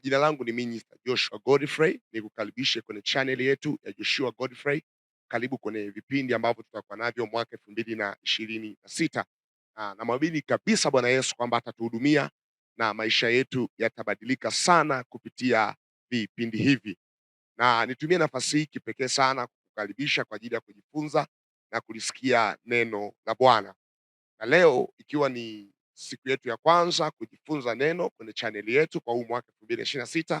Jina langu ni Minister Joshua Godfrey, nikukaribishe kwenye channel yetu ya Joshua Godfrey. Karibu kwenye vipindi ambavyo tutakuwa navyo mwaka 2026. Namwamini kabisa Bwana Yesu kwamba atatuhudumia na maisha yetu yatabadilika sana kupitia vipindi hivi, na nitumie nafasi hii kipekee sana kukukaribisha kwa ajili ya kujifunza na kulisikia neno la Bwana. Na leo ikiwa ni siku yetu ya kwanza kujifunza neno kwenye chaneli yetu kwa huu mwaka 2026,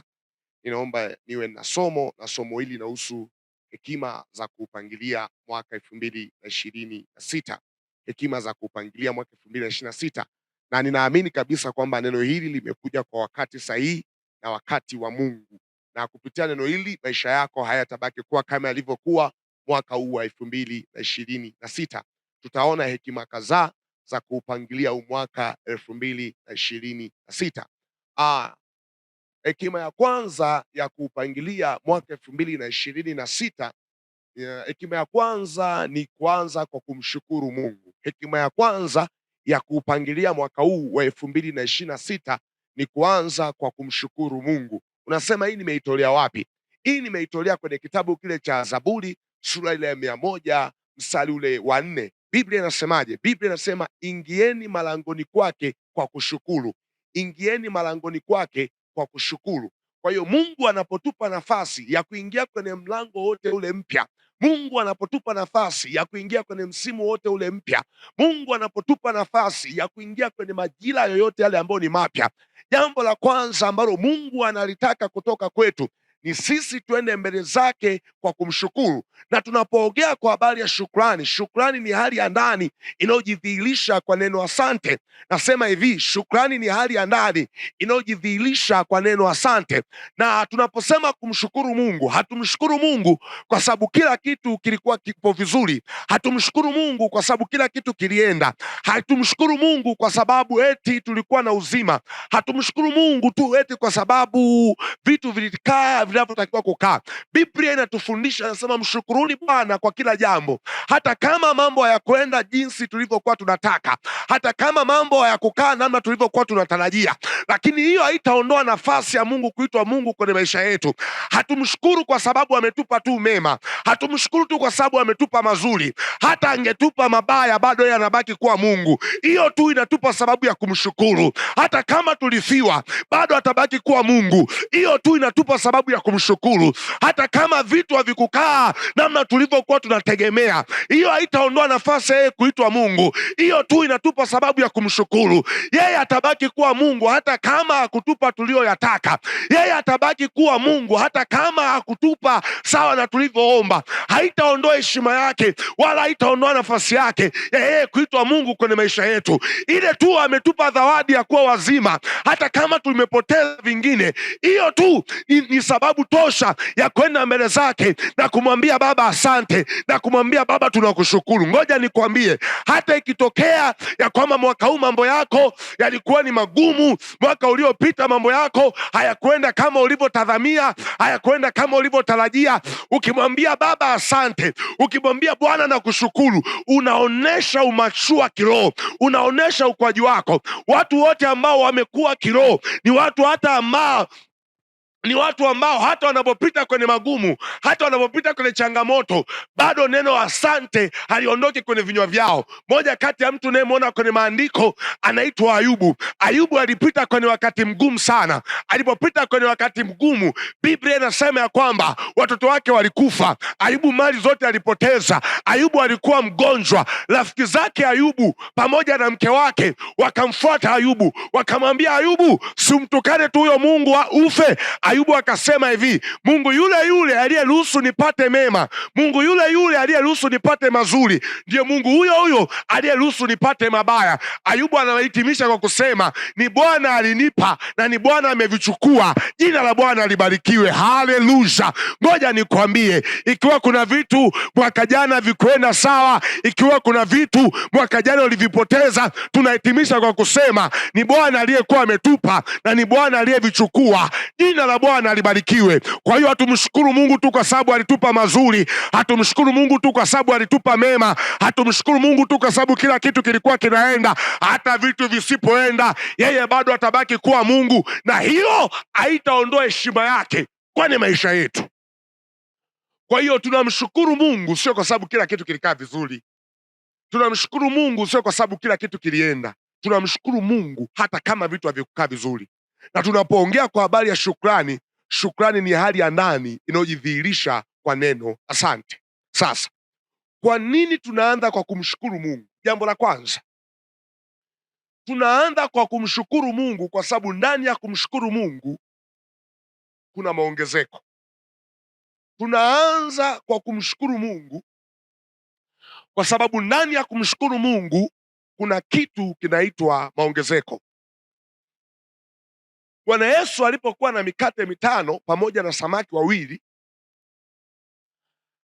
ninaomba niwe na somo, na somo hili linahusu hekima za kuupangilia mwaka 2026. Hekima za kuupangilia mwaka 2026, na ninaamini kabisa kwamba neno hili limekuja kwa wakati sahihi na wakati wa Mungu, na kupitia neno hili maisha yako hayatabaki kuwa kama yalivyokuwa mwaka huu wa 2026. Tutaona hekima kadhaa za kuupangilia huu mwaka 2026. Hekima ya kwanza ya kuupangilia mwaka 2026, hekima ya kwanza ni kuanza kwa kumshukuru Mungu. Hekima ya kwanza ya kuupangilia mwaka huu wa 2026 ni kuanza kwa kumshukuru Mungu. Unasema hii nimeitolea wapi? Hii nimeitolea kwenye kitabu kile cha Zaburi sura ile ya 100 mstari ule wa 4. Biblia inasemaje? Biblia inasema ingieni malangoni kwake kwa kushukuru, ingieni malangoni kwake kwa kushukuru. Kwa hiyo Mungu anapotupa nafasi ya kuingia kwenye mlango wote ule mpya, Mungu anapotupa nafasi ya kuingia kwenye msimu wote ule mpya, Mungu anapotupa nafasi ya kuingia kwenye majira yoyote yale ambayo ni mapya, jambo la kwanza ambalo Mungu analitaka kutoka kwetu ni sisi tuende mbele zake kwa kumshukuru. Na tunapoongea kwa habari ya shukrani, shukrani ni hali ya ndani inayojidhihirisha kwa neno asante. Nasema hivi, shukrani ni hali ya ndani inayojidhihirisha kwa neno asante. Na tunaposema kumshukuru Mungu, hatumshukuru Mungu kwa sababu kila kitu kilikuwa kipo vizuri. Hatumshukuru Mungu kwa sababu kila kitu kilienda. Hatumshukuru Mungu kwa sababu eti tulikuwa na uzima. Hatumshukuru Mungu tu eti kwa sababu vitu vilikaa vinavyotakiwa kukaa. Biblia inatufundisha, anasema mshukuruni Bwana kwa kila jambo, hata kama mambo hayakwenda jinsi tulivyokuwa tunataka, hata kama mambo hayakukaa namna tulivyokuwa tunatarajia, lakini hiyo haitaondoa nafasi ya Mungu kuitwa Mungu kwenye maisha yetu. Hatumshukuru kwa sababu ametupa tu mema, hatumshukuru tu kwa sababu ametupa mazuri. Hata angetupa mabaya, bado yeye anabaki kuwa Mungu. Hiyo tu inatupa sababu ya kumshukuru. Hata kama tulifiwa, bado atabaki kuwa Mungu. Hiyo tu inatupa sababu ya kumshukuru. Hata kama vitu havikukaa namna tulivyokuwa tunategemea, hiyo haitaondoa nafasi yeye kuitwa Mungu. Hiyo tu inatupa sababu ya kumshukuru. Yeye atabaki kuwa Mungu hata kama hakutupa tuliyoyataka. Yeye atabaki kuwa Mungu hata kama hakutupa sawa na tulivyoomba. Haitaondoa heshima yake wala haitaondoa nafasi yake ya yeye kuitwa Mungu kwenye maisha yetu. Ile tu ametupa zawadi ya kuwa wazima, hata kama tumepoteza vingine, hiyo tu ni sababu tosha ya kwenda mbele zake na kumwambia Baba asante, na kumwambia Baba tunakushukuru. Ngoja nikwambie, hata ikitokea ya kwamba mwaka huu mambo yako yalikuwa ni magumu, mwaka uliopita mambo yako hayakwenda kama ulivyotazamia, hayakwenda kama ulivyotarajia, ukimwambia Baba asante, ukimwambia Bwana nakushukuru, unaonesha umachua kiroho, unaonesha ukuaji wako. Watu wote ambao wamekuwa kiroho ni watu hata ambao ni watu ambao hata wanapopita kwenye magumu, hata wanapopita kwenye changamoto, bado neno asante haliondoki kwenye vinywa vyao. Moja kati ya mtu unayemwona kwenye maandiko anaitwa Ayubu. Ayubu alipita kwenye wakati mgumu sana. Alipopita kwenye wakati mgumu, Biblia inasema ya kwamba watoto wake walikufa. Ayubu mali zote alipoteza. Ayubu alikuwa mgonjwa. Rafiki zake Ayubu pamoja na mke wake wakamfuata Ayubu, wakamwambia Ayubu, simtukane tu huyo Mungu ufe. Ayubu akasema hivi, Mungu yule yule aliyeruhusu nipate mema, Mungu yule yule aliyeruhusu nipate mazuri, ndiye Mungu huyo huyo aliyeruhusu nipate mabaya. Ayubu anahitimisha kwa kusema ni Bwana alinipa na ni Bwana amevichukua, jina la Bwana libarikiwe. Haleluya! Ngoja nikwambie, ikiwa kuna vitu mwaka jana vikwenda sawa, ikiwa kuna vitu mwaka jana ulivipoteza, tunahitimisha kwa kusema ni Bwana aliyekuwa ametupa na ni Bwana aliyevichukua, jina la Bwana libarikiwe. Kwa hiyo hatumshukuru Mungu tu kwa sababu alitupa mazuri, hatumshukuru Mungu tu kwa sababu alitupa mema, hatumshukuru Mungu tu kwa sababu kila kitu kilikuwa kinaenda. Hata vitu visipoenda, yeye bado atabaki kuwa Mungu, na hilo haitaondoa heshima yake kwenye maisha yetu. Kwa hiyo tunamshukuru Mungu sio kwa sababu kila kitu kilikaa vizuri. Tunamshukuru Mungu sio kwa sababu kila kitu kilienda. Tunamshukuru Mungu hata kama vitu havikukaa vizuri. Na tunapoongea kwa habari ya shukrani, shukrani ni hali ya ndani inayojidhihirisha kwa neno asante. Sasa kwa nini tunaanza kwa kumshukuru Mungu? Jambo la kwanza, tunaanza kwa kumshukuru Mungu kwa sababu ndani ya kumshukuru Mungu kuna maongezeko. Tunaanza kwa kumshukuru Mungu kwa sababu ndani ya kumshukuru Mungu kuna kitu kinaitwa maongezeko. Bwana Yesu alipokuwa na mikate 5 pamoja na samaki 2,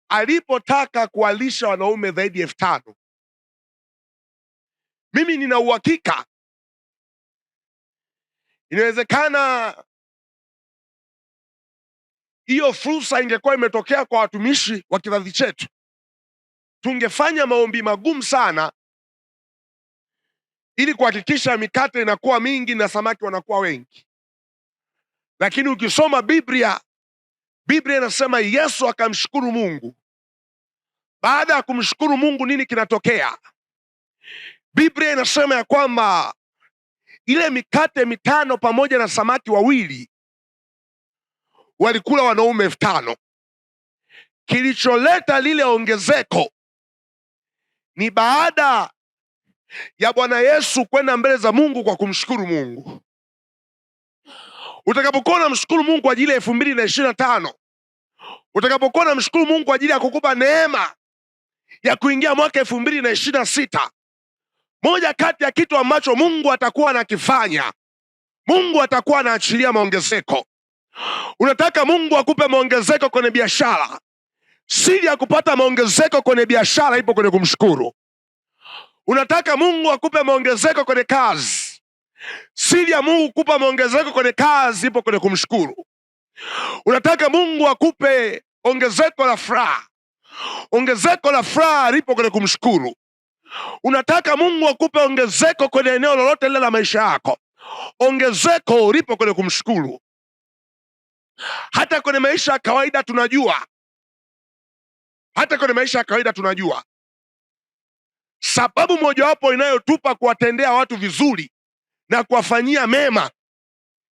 alipotaka kuwalisha wanaume zaidi ya 5,000, mimi nina uhakika inawezekana hiyo fursa ingekuwa imetokea kwa watumishi wa kizazi chetu, tungefanya maombi magumu sana ili kuhakikisha mikate inakuwa mingi na samaki wanakuwa wengi. Lakini ukisoma Biblia, Biblia inasema Yesu akamshukuru Mungu. Baada ya kumshukuru Mungu, nini kinatokea? Biblia inasema ya kwamba ile mikate 5 pamoja na samaki 2 walikula wanaume 5,000. Kilicholeta lile ongezeko ni baada ya Bwana Yesu kwenda mbele za Mungu kwa kumshukuru Mungu. Utakapokuwa unamshukuru Mungu kwa ajili ya 2025, utakapokuwa unamshukuru Mungu kwa ajili ya kukupa neema ya kuingia mwaka 2026, moja kati ya kitu ambacho Mungu atakuwa anakifanya, Mungu atakuwa anaachilia maongezeko. Unataka Mungu akupe maongezeko kwenye biashara. Siri ya kupata maongezeko kwenye biashara ipo kwenye kumshukuru. Unataka Mungu akupe maongezeko kwenye kazi. Siri ya Mungu kukupa maongezeko kwenye kazi ipo kwenye kumshukuru. Unataka Mungu akupe ongezeko la furaha. Ongezeko la furaha lipo kwenye kumshukuru. Unataka Mungu akupe ongezeko kwenye eneo lolote lile la maisha yako. Ongezeko lipo kwenye kumshukuru. Hata kwenye maisha ya kawaida tunajua, hata kwenye maisha ya kawaida tunajua sababu mojawapo inayotupa kuwatendea watu vizuri na kuwafanyia mema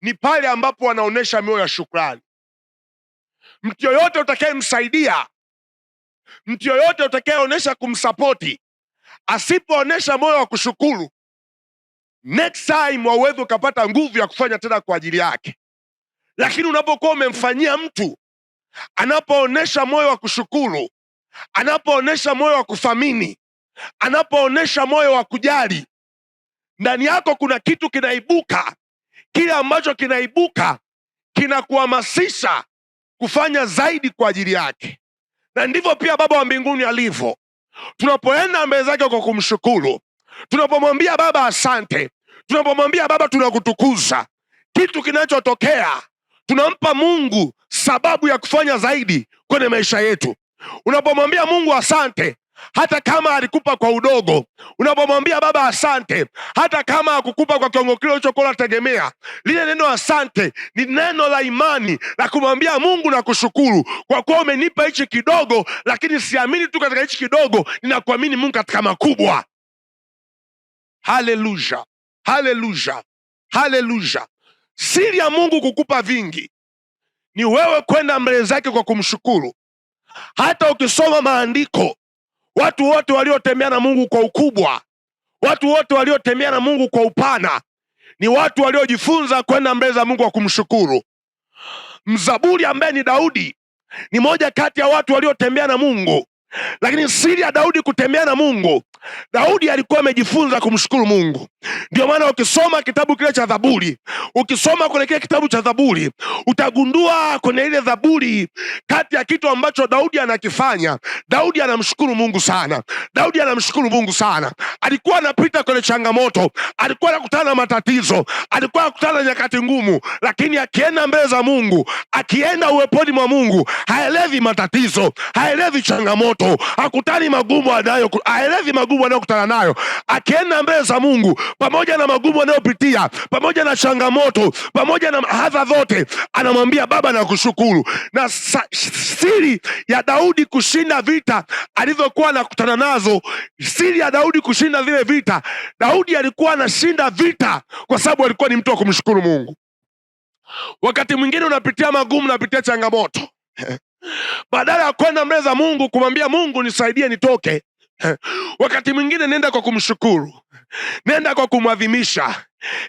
ni pale ambapo wanaonesha mioyo ya shukrani. Mtu yoyote utakayemsaidia, mtu yoyote utakayeonesha kumsapoti, asipoonesha moyo wa kushukuru, next time wauwezi ukapata nguvu ya kufanya tena kwa ajili yake. Lakini unapokuwa umemfanyia mtu, anapoonesha moyo wa kushukuru, anapoonesha moyo wa kuthamini, anapoonesha moyo wa kujali, ndani yako kuna kitu kinaibuka. Kile ambacho kinaibuka kinakuhamasisha kufanya zaidi kwa ajili yake. Na ndivyo pia Baba wa mbinguni alivyo. Tunapoenda mbele zake kwa kumshukuru, tunapomwambia Baba asante, tunapomwambia Baba tunakutukuza, kitu kinachotokea, tunampa Mungu sababu ya kufanya zaidi kwenye maisha yetu. Unapomwambia Mungu asante, hata kama alikupa kwa udogo, unapomwambia Baba asante, hata kama hakukupa kwa kiwango kile ulichokuwa unategemea, lile neno asante ni neno la imani la kumwambia Mungu na kushukuru kwa kuwa umenipa hichi kidogo, lakini siamini tu katika hichi kidogo, ninakuamini Mungu katika makubwa. Haleluya, haleluya, haleluya. Siri ya Mungu kukupa vingi ni wewe kwenda mbele zake kwa kumshukuru. Hata ukisoma maandiko, watu wote waliotembea na Mungu kwa ukubwa, watu wote waliotembea na Mungu kwa upana, ni watu waliojifunza kwenda mbele za Mungu kwa kumshukuru. Mzaburi ambaye ni Daudi ni moja kati ya watu waliotembea na Mungu. Lakini siri ya Daudi kutembea na Mungu Daudi alikuwa amejifunza kumshukuru Mungu. Ndio maana ukisoma kitabu kile cha Zaburi, ukisoma kwenye kile kitabu cha Zaburi utagundua kwenye ile Zaburi, kati ya kitu ambacho Daudi anakifanya, Daudi anamshukuru Mungu sana. Daudi anamshukuru Mungu sana. Alikuwa anapita kwenye changamoto, alikuwa anakutana na matatizo, alikuwa anakutana na nyakati ngumu, lakini akienda mbele za Mungu, akienda uweponi mwa Mungu, haelewi matatizo, haelewi changamoto, hakutani magumu anayo, haelewi magumu anayokutana nayo. Akienda mbele za Mungu, pamoja na magumu anayopitia, pamoja na changamoto, pamoja na hadha zote, anamwambia Baba, nakushukuru. Na siri ya Daudi kushinda vita alivyokuwa anakutana nazo, siri ya Daudi kushinda vile vita, Daudi alikuwa anashinda vita kwa sababu alikuwa ni mtu wa kumshukuru Mungu. Wakati mwingine unapitia magumu, unapitia changamoto badala ya kwenda mbele za Mungu kumwambia Mungu nisaidie nitoke, wakati mwingine nenda kwa kumshukuru, nenda kwa kumwadhimisha,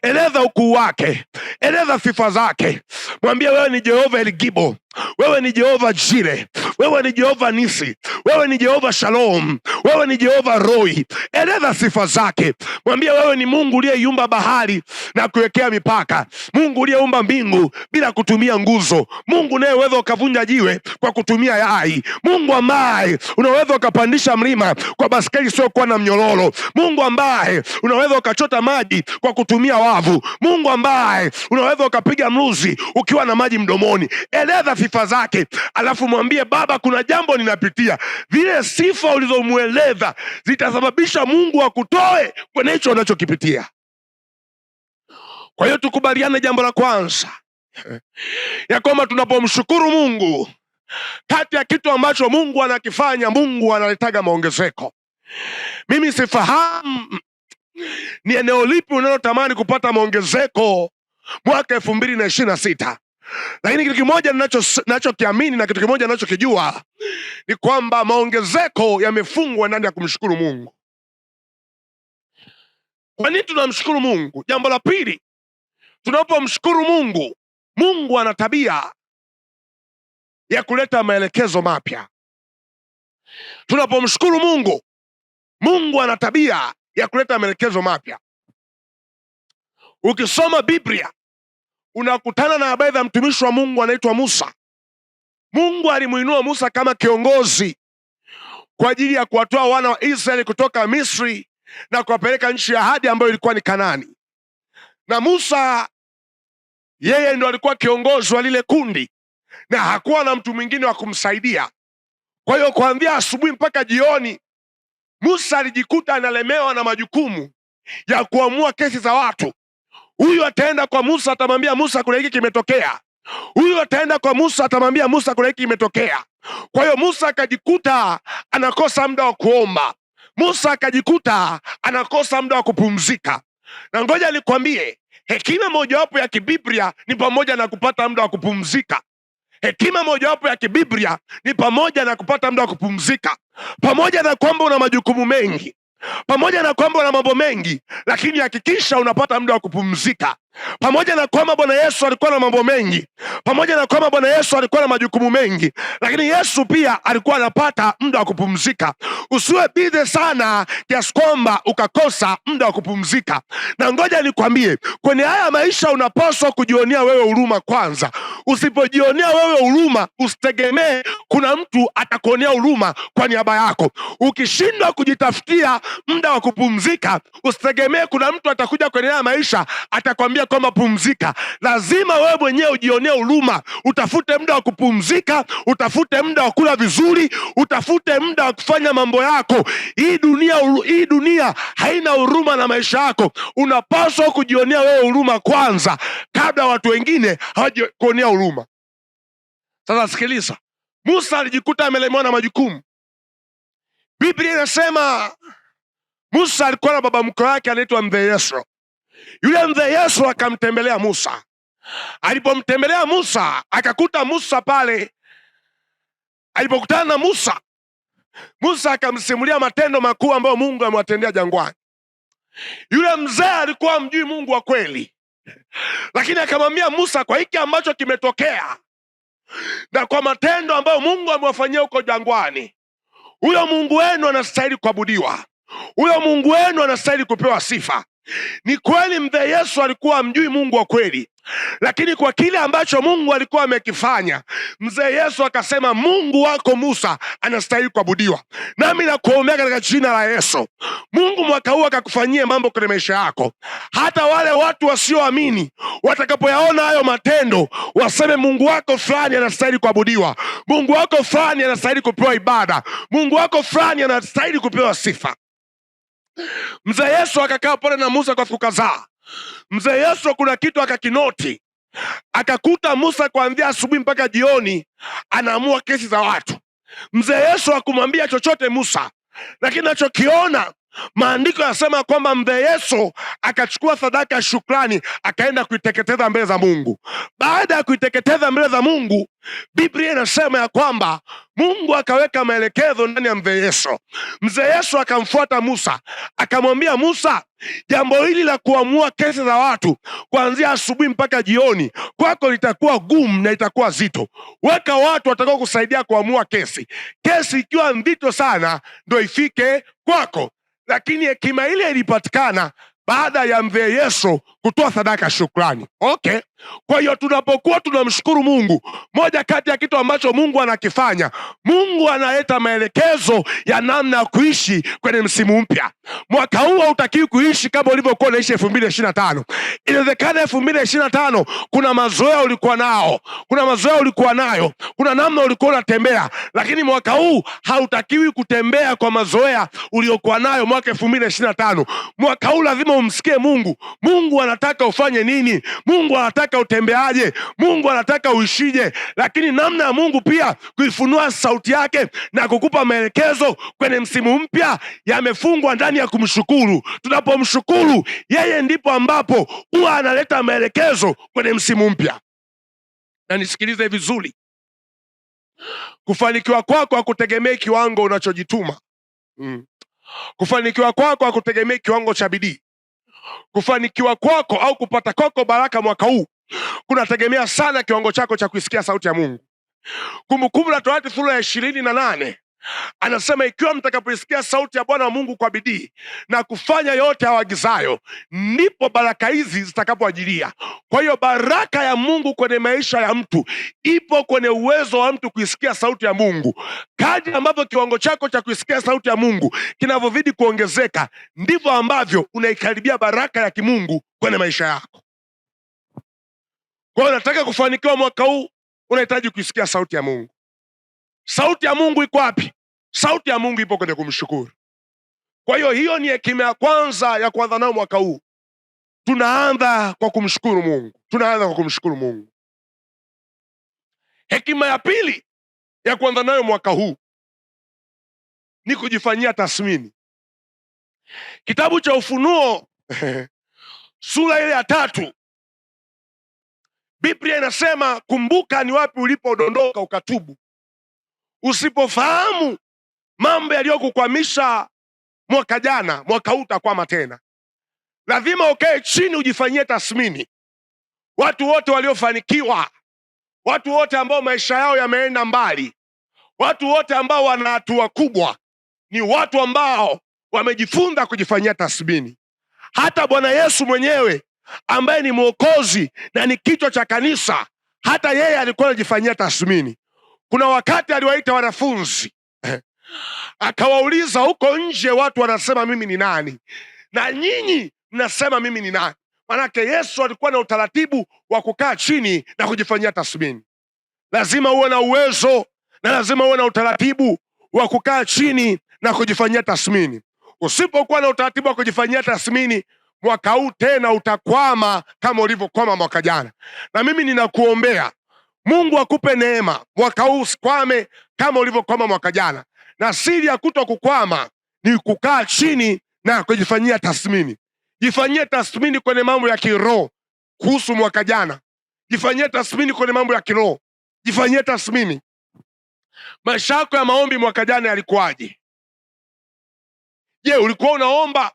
eleza ukuu wake, eleza sifa zake, mwambie wewe ni Jehova El Gibo, wewe ni Jehova Jire, wewe ni Jehova Nisi, wewe ni Jehova Shalom, wewe ni Jehova Roi. Eleza sifa zake, mwambie wewe ni Mungu uliyeiumba bahari na kuwekea mipaka, Mungu uliyeumba mbingu bila kutumia nguzo, Mungu unayeweza ukavunja jiwe kwa kutumia yai, Mungu ambaye unaweza ukapandisha mlima kwa baskeli isiyokuwa na mnyororo, Mungu ambaye unaweza ukachota maji kwa kutumia wavu, Mungu ambaye unaweza ukapiga mluzi ukiwa na maji mdomoni. Eleza sifa zake, alafu mwambie Baba, kuna jambo ninapitia. Vile sifa ulizomweleza zitasababisha Mungu akutoe kwenye hicho unachokipitia. Kwa hiyo tukubaliane jambo la kwanza ya kwamba tunapomshukuru Mungu, kati ya kitu ambacho Mungu anakifanya, Mungu analetaga maongezeko. Mimi sifahamu ni eneo lipi unalotamani kupata maongezeko mwaka 2026, lakini kitu kimoja ninachokiamini na kitu kimoja ninachokijua ni kwamba maongezeko yamefungwa ndani ya kumshukuru Mungu. Kwa nini tunamshukuru Mungu? Jambo la pili, tunapomshukuru Mungu, Mungu ana tabia ya kuleta maelekezo mapya. Tunapomshukuru Mungu, Mungu ana tabia ya kuleta maelekezo mapya. Ukisoma Biblia unakutana na habari za mtumishi wa Mungu anaitwa Musa. Mungu alimuinua Musa kama kiongozi kwa ajili ya kuwatoa wana wa Israeli kutoka Misri na kuwapeleka nchi ya ahadi ambayo ilikuwa ni Kanani. Na Musa yeye ndo alikuwa kiongozi wa lile kundi na hakuwa na mtu mwingine wa kumsaidia. Kwa hiyo kuanzia asubuhi mpaka jioni Musa alijikuta analemewa na majukumu ya kuamua kesi za watu. Huyu ataenda kwa Musa atamwambia Musa kuna hiki kimetokea. Huyu ataenda kwa Musa atamwambia Musa kuna hiki kimetokea. Kwa hiyo Musa akajikuta anakosa muda wa kuomba. Musa akajikuta anakosa muda wa kupumzika. Na ngoja nikwambie, hekima mojawapo ya kibiblia ni pamoja na kupata muda wa kupumzika. Hekima mojawapo ya kibiblia ni pamoja na kupata muda wa kupumzika. Pamoja na kwamba una majukumu mengi, pamoja na kwamba una mambo mengi, lakini hakikisha unapata muda wa kupumzika. Pamoja na kwamba Bwana Yesu alikuwa na mambo mengi, pamoja na kwamba Bwana Yesu alikuwa na majukumu mengi, lakini Yesu pia alikuwa anapata muda wa kupumzika. Usiwe bize sana kiasi kwamba ukakosa muda wa kupumzika. Na ngoja nikwambie, kwenye haya maisha unapaswa kujionea wewe huruma kwanza. Usipojionea wewe huruma, usitegemee kuna mtu atakuonea huruma kwa niaba yako. Ukishindwa kujitafutia muda wa kupumzika, usitegemee kuna mtu atakuja kwenye haya maisha atakwambia kwamba pumzika. Lazima wewe mwenyewe ujionee huruma, utafute muda wa kupumzika, utafute muda wa kula vizuri, utafute muda wa kufanya mambo yako. Hii dunia haina huruma na maisha yako. Unapaswa kujionea wewe huruma kwanza kabla watu wengine hawajakuonea huruma. Sasa sikiliza, Musa alijikuta amelemewa na majukumu. Biblia inasema Musa alikuwa na baba mkwe wake anaitwa Mzee Yesro. Yule Mzee Yesro akamtembelea Musa. Alipomtembelea Musa akakuta Musa pale. Alipokutana na Musa, Musa akamsimulia matendo makuu ambayo Mungu amewatendea jangwani. Yule mzee alikuwa hamjui Mungu wa kweli, lakini akamwambia Musa, kwa hiki ambacho kimetokea na kwa matendo ambayo Mungu amewafanyia huko jangwani, huyo Mungu wenu anastahili kuabudiwa. Huyo Mungu wenu anastahili kupewa sifa. Ni kweli mzee Yesu alikuwa amjui Mungu wa kweli, lakini kwa kile ambacho Mungu alikuwa amekifanya, mzee Yesu akasema, Mungu wako Musa anastahili kuabudiwa. Nami nakuombea katika jina la Yesu, Mungu mwaka huu akakufanyie mambo kwenye maisha yako, hata wale watu wasioamini watakapoyaona hayo matendo waseme, Mungu wako fulani anastahili kuabudiwa, Mungu wako fulani anastahili kupewa ibada, Mungu wako fulani anastahili kupewa sifa. Mzee Yesu akakaa pale na Musa kwa siku kadhaa. Mzee Yesu kuna kitu akakinoti, akakuta Musa kuanzia asubuhi mpaka jioni anaamua kesi za watu. Mzee Yesu hakumwambia chochote Musa, lakini nachokiona maandiko yanasema kwamba mzee Yesu akachukua sadaka ya shukrani akaenda kuiteketeza mbele za Mungu. Baada ya kuiteketeza mbele za Mungu, Biblia inasema ya kwamba Mungu akaweka maelekezo ndani ya mzee Yesu. Mzee Yesu akamfuata Musa akamwambia Musa, jambo hili la kuamua kesi za watu kuanzia asubuhi mpaka jioni kwako litakuwa gumu na itakuwa zito. Weka watu watakao kusaidia kuamua kesi. Kesi ikiwa nzito sana ndo ifike kwako. Lakini hekima ile ilipatikana baada ya mzee Yesu kutoa sadaka ya shukrani. Okay. Kwa hiyo tunapokuwa tunamshukuru Mungu, moja kati ya kitu ambacho Mungu anakifanya, Mungu analeta maelekezo ya namna ya kuishi kwenye msimu mpya. Mwaka huu hautakiwi kuishi kama ulivyokuwa unaishi 2025. Inawezekana 2025 kuna mazoea ulikuwa nao, kuna mazoea ulikuwa nayo, kuna namna ulikuwa unatembea, lakini mwaka huu hautakiwi kutembea kwa mazoea uliokuwa nayo mwaka 2025. Mwaka huu lazima umsikie Mungu. Mungu anataka ufanye nini? Mungu anataka utembeaje? Mungu anataka uishije? Lakini namna ya Mungu pia kuifunua sauti yake na kukupa maelekezo kwenye msimu mpya yamefungwa ndani ya kumshukuru. Tunapomshukuru yeye, ndipo ambapo huwa analeta maelekezo kwenye msimu mpya. Na nisikilize vizuri, kufanikiwa kwako hakutegemei kiwango unachojituma. Kufanikiwa kwako hakutegemei kiwango cha bidii. Kufanikiwa kwako au kupata kwako baraka mwaka huu kunategemea sana kiwango chako cha kuisikia sauti ya Mungu. Kumbukumbu la Torati sura ya 28 anasema, ikiwa mtakapoisikia sauti ya Bwana Mungu kwa bidii na kufanya yote awagizayo, ndipo baraka hizi zitakapoajilia. Kwa hiyo baraka ya Mungu kwenye maisha ya mtu ipo kwenye uwezo wa mtu kuisikia sauti ya Mungu. Kadri ambavyo kiwango chako cha kuisikia sauti ya Mungu kinavyozidi kuongezeka, ndivyo ambavyo unaikaribia baraka ya kimungu kwenye maisha yako. Kwa hiyo nataka kufanikiwa mwaka huu, unahitaji kuisikia sauti ya Mungu. Sauti ya Mungu iko wapi? Sauti ya Mungu ipo kwenye kumshukuru. Kwa hiyo hiyo ni hekima ya kwanza ya kuanza nayo mwaka huu. Tunaanza kwa kumshukuru Mungu, tunaanza kwa kumshukuru Mungu. Hekima ya pili ya kuanza nayo mwaka huu ni kujifanyia tathmini. Kitabu cha Ufunuo sura ile ya 3, Biblia inasema kumbuka ni wapi ulipodondoka ukatubu. Usipofahamu mambo yaliyokukwamisha mwaka jana, mwaka huu utakwama tena. Lazima ukae chini ujifanyie tathmini. Watu wote waliofanikiwa, watu wote ambao maisha yao yameenda mbali, watu wote ambao wana hatua kubwa, ni watu ambao wamejifunza kujifanyia tathmini. Hata Bwana Yesu mwenyewe ambaye ni Mwokozi na ni kichwa cha kanisa, hata yeye alikuwa anajifanyia tathmini. Kuna wakati aliwaita wanafunzi akawauliza, huko nje watu wanasema mimi ni nani, na nyinyi mnasema mimi ni nani? Manake Yesu alikuwa na utaratibu wa kukaa chini na kujifanyia tathmini. Lazima uwe na uwezo na lazima uwe na utaratibu wa kukaa chini na kujifanyia tathmini. Usipokuwa na utaratibu wa kujifanyia tathmini, mwaka huu tena utakwama kama ulivyokwama mwaka jana. Na mimi ninakuombea Mungu akupe neema mwaka huu usikwame kama ulivyokwama mwaka jana. Na siri ya kutokukwama ni kukaa chini na kujifanyia tathmini. Jifanyie tathmini kwenye mambo ya kiroho kuhusu mwaka jana. Jifanyie tathmini kwenye mambo ya kiroho. Jifanyie tathmini. Maisha yako ya maombi mwaka jana yalikuwaje? Je, ulikuwa unaomba?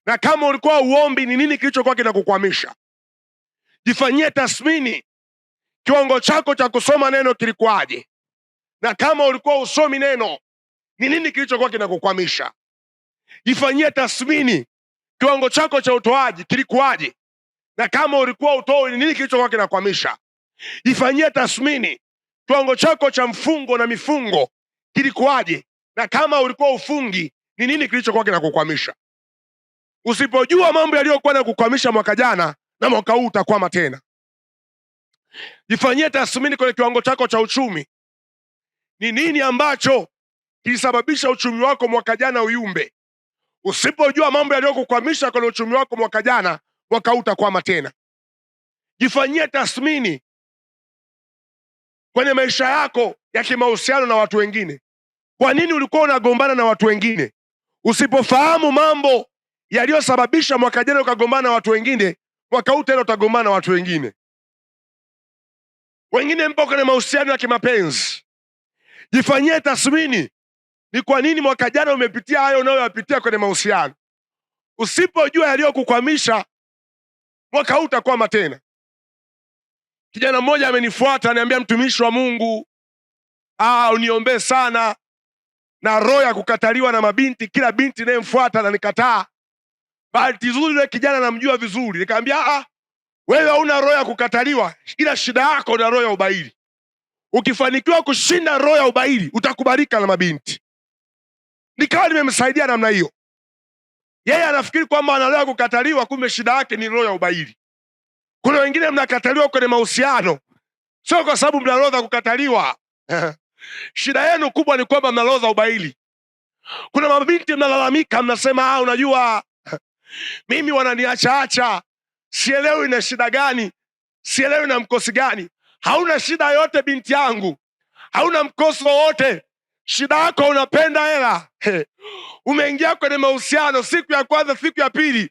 Na kama ulikuwa uombi, ni nini kilichokuwa kinakukwamisha? Jifanyie tathmini. Kiwango chako cha kusoma neno kilikuwaje? Na kama ulikuwa usomi neno, ni nini kilichokuwa kinakukwamisha? Jifanyie tathmini, kiwango chako cha utoaji kilikuwaje, na kama ulikuwa utoi, ni nini kilichokuwa kinakwamisha? Jifanyie tathmini, kiwango chako cha mfungo na mifungo kilikuwaje, na kama ulikuwa ufungi, ni nini kilichokuwa kinakukwamisha? Usipojua mambo yaliyokuwa na kukwamisha mwaka jana, na mwaka huu utakwama tena. Jifanyie tathmini kwenye kiwango chako cha uchumi. Ni nini ambacho kilisababisha uchumi wako mwaka jana uyumbe? Usipojua mambo yaliyokukwamisha kwenye uchumi wako mwaka jana, mwaka huu utakwama tena. Jifanyie tathmini kwenye maisha yako ya kimahusiano na watu wengine. Kwa nini ulikuwa unagombana na watu wengine? Usipofahamu mambo yaliyosababisha mwaka jana ukagombana na watu wengine, mwaka huu tena utagombana na watu wengine. Wengine mpo kwenye mahusiano ya kimapenzi, jifanyie tathmini, ni kwa nini mwaka jana umepitia hayo unayoyapitia kwenye mahusiano. Usipojua yaliyokukwamisha mwaka huu utakwama tena. Kijana mmoja amenifuata ananiambia, mtumishi wa Mungu, uniombee sana na roho ya kukataliwa na mabinti, kila binti inayemfuata ananikataa. Bahati nzuri yule kijana namjua vizuri, nikamwambia wewe hauna roho ya kukataliwa, ila shida yako na roho ya ubaili. Ukifanikiwa kushinda roho ya ubaili utakubalika na mabinti. Nikawa nimemsaidia namna hiyo. Yeye anafikiri kwamba ana roho ya kukataliwa, kumbe shida yake ni roho ya ubaili. Kuna wengine mnakataliwa kwenye mahusiano, sio kwa sababu mna roho za kukataliwa. Shida yenu kubwa ni kwamba mna roho za ubaili. Kuna mabinti mnalalamika, mnasema unajua mimi wananiachaacha, sielewi na shida gani, sielewi na mkosi gani. Hauna shida yote binti yangu, hauna mkosi wowote. Shida yako unapenda hela. Umeingia kwenye mahusiano, siku ya kwanza, siku ya pili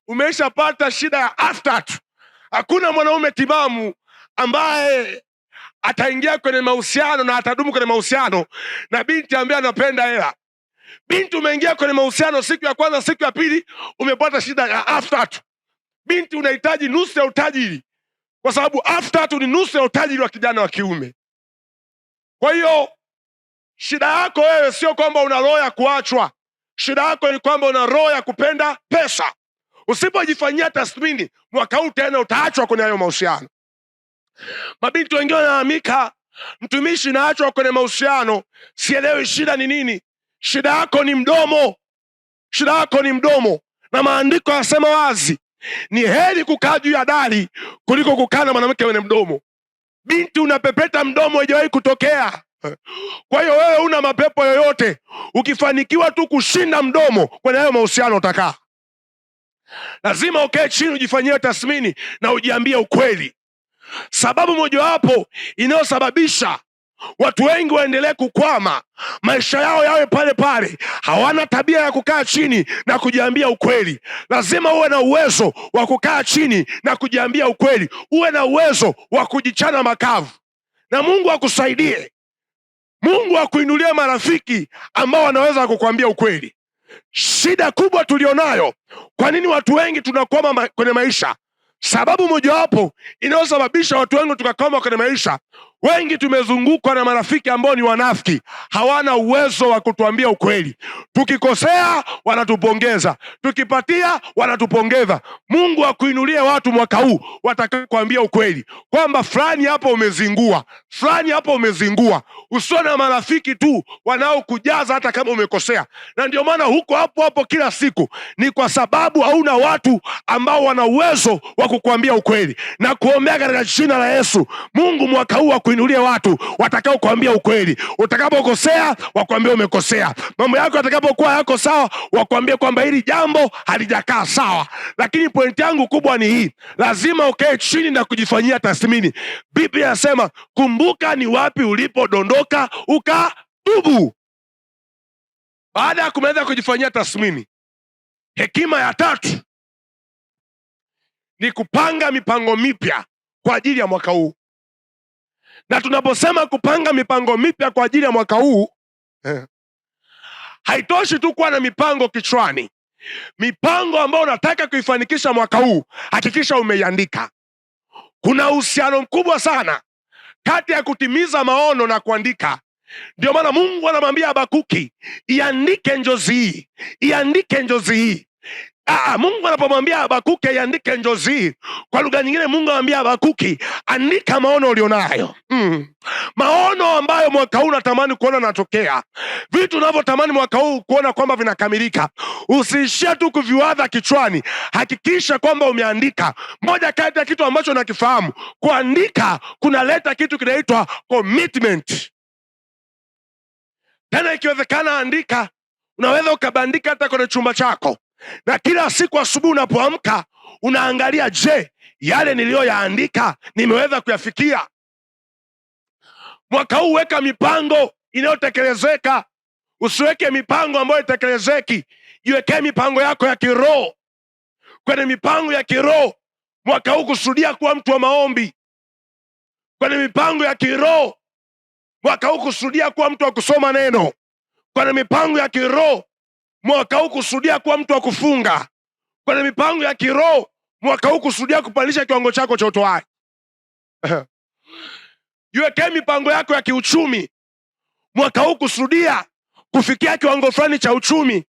umeshapata shida ya after tu. Hakuna mwanaume timamu ambaye ataingia kwenye mahusiano na atadumu kwenye mahusiano na binti ambaye anapenda hela. Binti umeingia kwenye mahusiano, siku ya kwanza, siku ya pili umepata shida ya after tu. Binti unahitaji nusu ya utajiri, kwa sababu after tu ni nusu ya utajiri wa kijana wa kiume. Kwa hiyo shida yako wewe sio kwamba una roho ya kuachwa, shida yako ni kwamba una roho ya kupenda pesa. Usipojifanyia tathmini, mwaka huu tena utaachwa kwenye hayo mahusiano. Mabinti wengine wanalalamika, mtumishi, naachwa kwenye mahusiano, sielewi shida ni nini. Shida yako ni mdomo, shida yako ni mdomo. Na maandiko yasema wazi, ni heri kukaa juu ya dari kuliko kukaa na mwanamke mwenye mdomo. Binti unapepeta mdomo, haijawahi kutokea. Kwa hiyo wewe una mapepo yoyote, ukifanikiwa tu kushinda mdomo kwenye hayo mahusiano utakaa. Lazima ukae chini ujifanyie tathmini na ujiambie ukweli. Sababu mojawapo inayosababisha watu wengi waendelee kukwama, maisha yao yawe pale pale, hawana tabia ya kukaa chini na kujiambia ukweli. Lazima uwe na uwezo wa kukaa chini na kujiambia ukweli, uwe na uwezo wa kujichana makavu, na Mungu akusaidie. Mungu akuinulie marafiki ambao wanaweza kukuambia ukweli. Shida kubwa tulionayo, kwa nini watu wengi tunakwama kwenye maisha? Sababu mojawapo inayosababisha watu wengi tukakwama kwenye maisha, wengi tumezungukwa na marafiki ambao ni wanafiki, hawana uwezo wa kutuambia ukweli. Tukikosea wanatupongeza, tukipatia wanatupongeza. Mungu akuinulie watu mwaka huu watakaokuambia ukweli kwamba fulani hapo umezingua, fulani hapo umezingua. Usiwe na marafiki tu wanaokujaza hata kama umekosea. Na ndio maana huko hapo hapo kila siku, ni kwa sababu hauna watu ambao wana uwezo wa kukuambia ukweli. Na kuombea katika jina la Yesu, Mungu mwaka huu akuinulie watu watakao kuambia ukweli. Utakapokosea wakuambie umekosea, mambo yako yatakapokuwa yako sawa wakuambie kwamba hili jambo halijakaa sawa. Lakini pointi yangu kubwa ni hii, lazima ukae chini na kujifanyia tathmini. Biblia inasema kumbuka ni wapi ulipodondoka ukatubu. Baada ya kumaliza kujifanyia tathmini, hekima ya tatu ni kupanga mipango mipya kwa ajili ya mwaka huu. Na tunaposema kupanga mipango mipya kwa ajili ya mwaka huu, haitoshi tu kuwa na mipango kichwani. Mipango ambayo unataka kuifanikisha mwaka huu, hakikisha umeiandika. Kuna uhusiano mkubwa sana kati ya kutimiza maono na kuandika. Ndio maana Mungu anamwambia Habakuki, iandike njozi hii, iandike njozi hii. Mungu anapomwambia Habakuki aiandike njozi hii, kwa lugha nyingine Mungu anamwambia Habakuki, andika maono ulionayo. Maono ambayo mwaka huu unatamani kuona natokea, vitu unavyotamani mwaka huu kuona kwamba vinakamilika. Usiishie tu kuviwadha kichwani, hakikisha kwamba umeandika. Moja kati ya kitu ambacho nakifahamu, kuandika kunaleta kitu kinaitwa commitment. Tena ikiwezekana, andika. Unaweza ukabandika hata kwenye chumba chako, na kila siku asubuhi unapoamka unaangalia, je, yale niliyoyaandika nimeweza kuyafikia? Mwaka huu weka mipango inayotekelezeka, usiweke mipango ambayo itekelezeki. Jiwekee mipango yako ya kiroho. Kwenye mipango ya kiroho mwaka huu kusudia kuwa mtu wa maombi. Kwenye mipango ya kiroho mwaka huu kusudia kuwa mtu wa kusoma neno. Kwenye mipango ya kiroho mwaka huu kusudia kuwa mtu wa kufunga. Kwenye mipango ya kiroho mwaka huu kusudia kupandisha kiwango chako cha utoaji. Jiwekee mipango yako ya kiuchumi mwaka huu, kusudia kufikia kiwango fulani cha uchumi.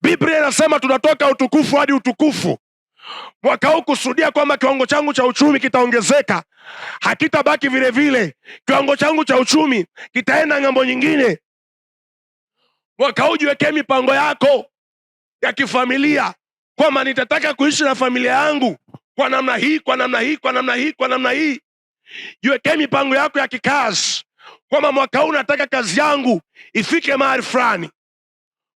Biblia inasema tunatoka utukufu hadi utukufu. Mwaka huu kusudia kwamba kiwango changu cha uchumi kitaongezeka, hakitabaki vile vile. Kiwango changu cha uchumi kitaenda ng'ambo nyingine. Mwaka huu jiwekee mipango yako ya kifamilia kwamba nitataka kuishi na familia yangu kwa namna hii, kwa namna hii, kwa namna hii, kwa namna hii. Jiwekee mipango yako ya kikazi kwamba mwaka huu nataka kazi yangu ifike mahali fulani.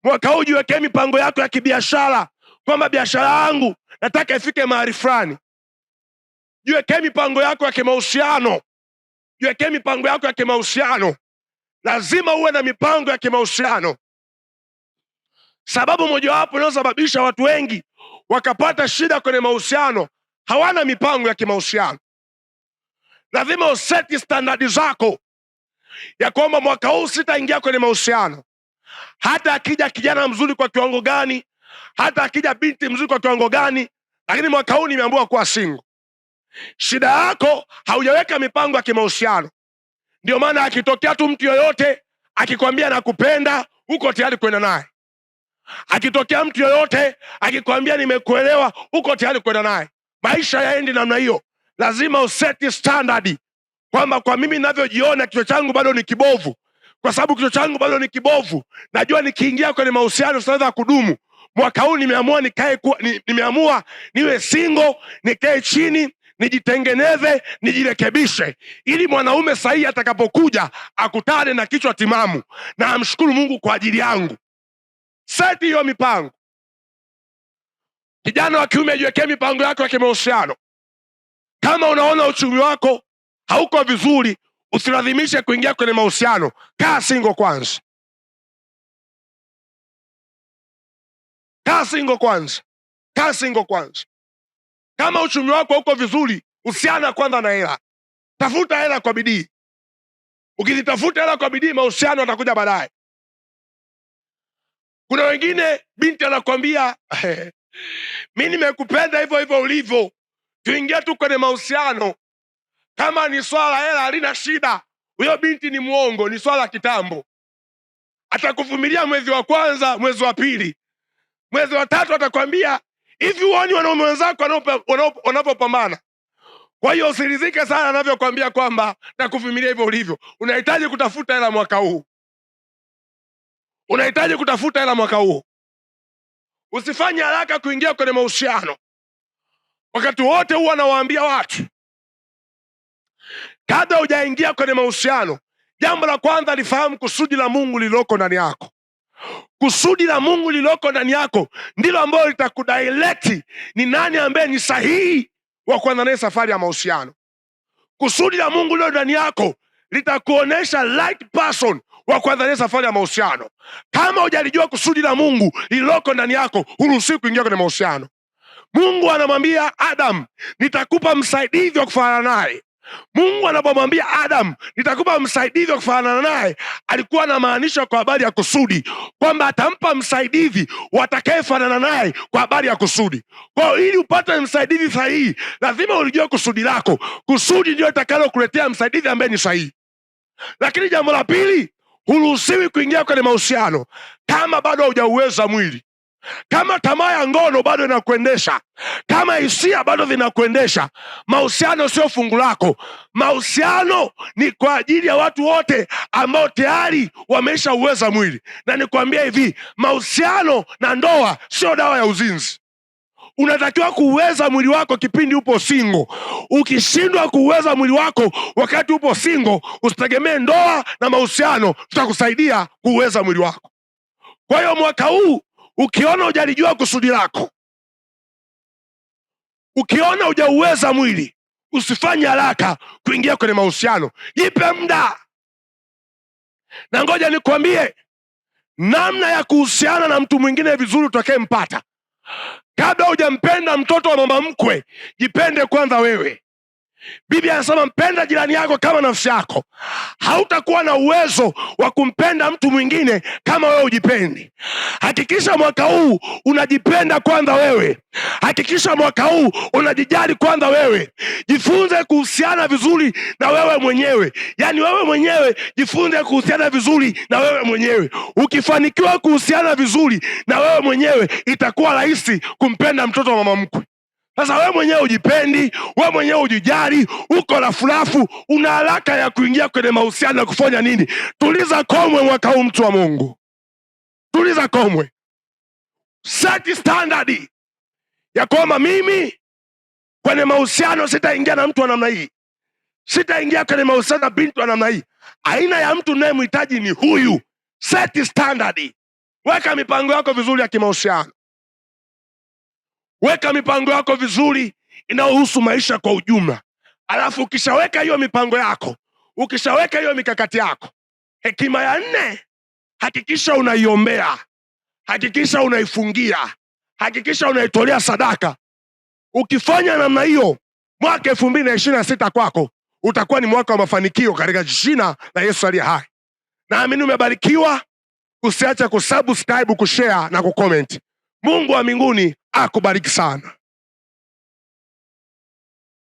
Mwaka huu jiwekee mipango yako ya kibiashara kwamba biashara yangu nataka ifike mahali fulani. Jiwekee mipango yako ya kimahusiano, jiwekee mipango yako ya kimahusiano. Lazima uwe na mipango ya kimahusiano. Sababu mojawapo inayosababisha watu wengi wakapata shida kwenye mahusiano, hawana mipango ya kimahusiano. Lazima useti standardi zako ya kwamba mwaka huu sitaingia kwenye mahusiano, hata akija kijana mzuri kwa kiwango gani, hata akija binti mzuri kwa kiwango gani, lakini mwaka huu nimeamua kuwa single. Shida yako haujaweka mipango ya kimahusiano. Ndio maana akitokea tu mtu yoyote akikwambia nakupenda, uko tayari kwenda naye. Akitokea mtu yoyote akikwambia nimekuelewa, uko tayari kwenda naye. Maisha yaendi namna hiyo. Lazima useti standard kwamba kwa mimi ninavyojiona kichwa changu bado ni kibovu, kwa sababu kichwa changu bado ni kibovu, najua nikiingia kwenye mahusiano sitaweza kudumu. Mwaka huu nimeamua nikae kuwa, nimeamua niwe single, nikae chini, nijitengeneze, nijirekebishe, ili mwanaume sahihi atakapokuja akutane na kichwa timamu na amshukuru Mungu kwa ajili yangu. Seti hiyo mipango. Kijana wa kiume, jiwekee mipango yako ya kimahusiano. Kama unaona uchumi wako hauko vizuri, usilazimishe kuingia kwenye mahusiano. Kaa single kwanza, kaa single kwanza, kaa single kwanza. Kama uchumi wako hauko vizuri, usiana kwanza na hela, tafuta hela kwa bidii. Ukizitafuta hela kwa bidii, mahusiano yatakuja baadaye. Kuna wengine binti anakwambia mi nimekupenda hivyo hivyo ulivyo, tuingie tu kwenye mahusiano. Kama ni swala hela halina shida. Huyo binti ni mwongo, ni swala kitambo. Atakuvumilia mwezi wa kwanza, mwezi wa pili, mwezi wa tatu atakwambia hivi, huoni wanaume wenzako wanapopambana? Kwa hiyo usiridhike sana anavyokwambia kwamba nakuvumilia hivyo ulivyo. Unahitaji kutafuta hela mwaka huu, unahitaji kutafuta hela mwaka huu. Usifanye haraka kuingia kwenye mahusiano. Wakati wote huwa nawaambia watu, kabla hujaingia kwenye mahusiano, jambo la kwanza lifahamu kusudi la Mungu lililoko ndani yako. Kusudi la Mungu lililoko ndani yako ndilo ambalo litakudirect ni nani ambaye ni sahihi wa kuanza naye safari ya mahusiano. Kusudi la Mungu lililo ndani yako litakuonesha right person wa kuanza naye safari ya mahusiano. Kama hujalijua kusudi la Mungu lililoko ndani yako, huruhusiwi kuingia kwenye mahusiano. Mungu anamwambia Adam, nitakupa msaidizi wa kufanana naye. Mungu anapomwambia Adam, nitakupa msaidizi wa kufanana naye, alikuwa anamaanisha kwa habari ya kusudi kwamba atampa msaidizi watakayefanana naye kwa habari ya kusudi. Kwa hiyo ili upate msaidizi sahihi, lazima ulijue kusudi lako. Kusudi ndio litakalokuletea msaidizi ambaye ni sahihi. Lakini jambo la pili, Huruhusiwi kuingia kwenye mahusiano kama bado haujauweza mwili, kama tamaa ya ngono bado inakuendesha, kama hisia bado zinakuendesha. Mahusiano sio fungu lako. Mahusiano ni kwa ajili ya watu wote ambao tayari wameshauweza mwili. Na nikwambia hivi, mahusiano na ndoa sio dawa ya uzinzi. Unatakiwa kuuweza mwili wako kipindi upo single. Ukishindwa kuuweza mwili wako wakati upo single, usitegemee ndoa na mahusiano tutakusaidia kuuweza mwili wako. Kwa hiyo mwaka huu ukiona hujalijua kusudi lako, ukiona hujauweza mwili, usifanye haraka kuingia kwenye mahusiano, jipe muda. Na ngoja nikwambie namna ya kuhusiana na mtu mwingine vizuri utakayempata. Kabla hujampenda mtoto wa mama mkwe, jipende kwanza wewe. Biblia anasema mpenda jirani yako kama nafsi yako. Hautakuwa na uwezo wa kumpenda mtu mwingine kama wewe hujipendi. Hakikisha mwaka huu unajipenda kwanza wewe. Hakikisha mwaka huu unajijali kwanza wewe. Jifunze kuhusiana vizuri na wewe mwenyewe, yaani wewe mwenyewe jifunze kuhusiana vizuri na wewe mwenyewe. Ukifanikiwa kuhusiana vizuri na wewe mwenyewe, itakuwa rahisi kumpenda mtoto wa mama mkwe. Sasa wewe mwenyewe hujipendi, wewe mwenyewe hujijali, uko rafurafu, una haraka ya kuingia kwenye mahusiano ya kufanya nini? Tuliza komwe mwaka huu, mtu wa Mungu, tuliza komwe, set standard ya kwamba mimi kwenye mahusiano sitaingia na mtu wa namna hii, sitaingia kwenye mahusiano na binti wa namna hii. Aina ya mtu ninayemhitaji ni huyu. Set standard, weka mipango yako vizuri ya kimahusiano. Weka mipango yako vizuri inayohusu maisha kwa ujumla. Alafu ukishaweka hiyo mipango yako, ukishaweka hiyo mikakati yako, hekima ya nne, hakikisha unaiombea, hakikisha unaifungia, hakikisha unaitolea sadaka. Ukifanya namna hiyo, mwaka 2026 kwako utakuwa ni mwaka wa mafanikio katika jina la Yesu aliye hai. Naamini umebarikiwa. Usiache kusubscribe, kushare na kucomment. Mungu wa mbinguni akubariki sana.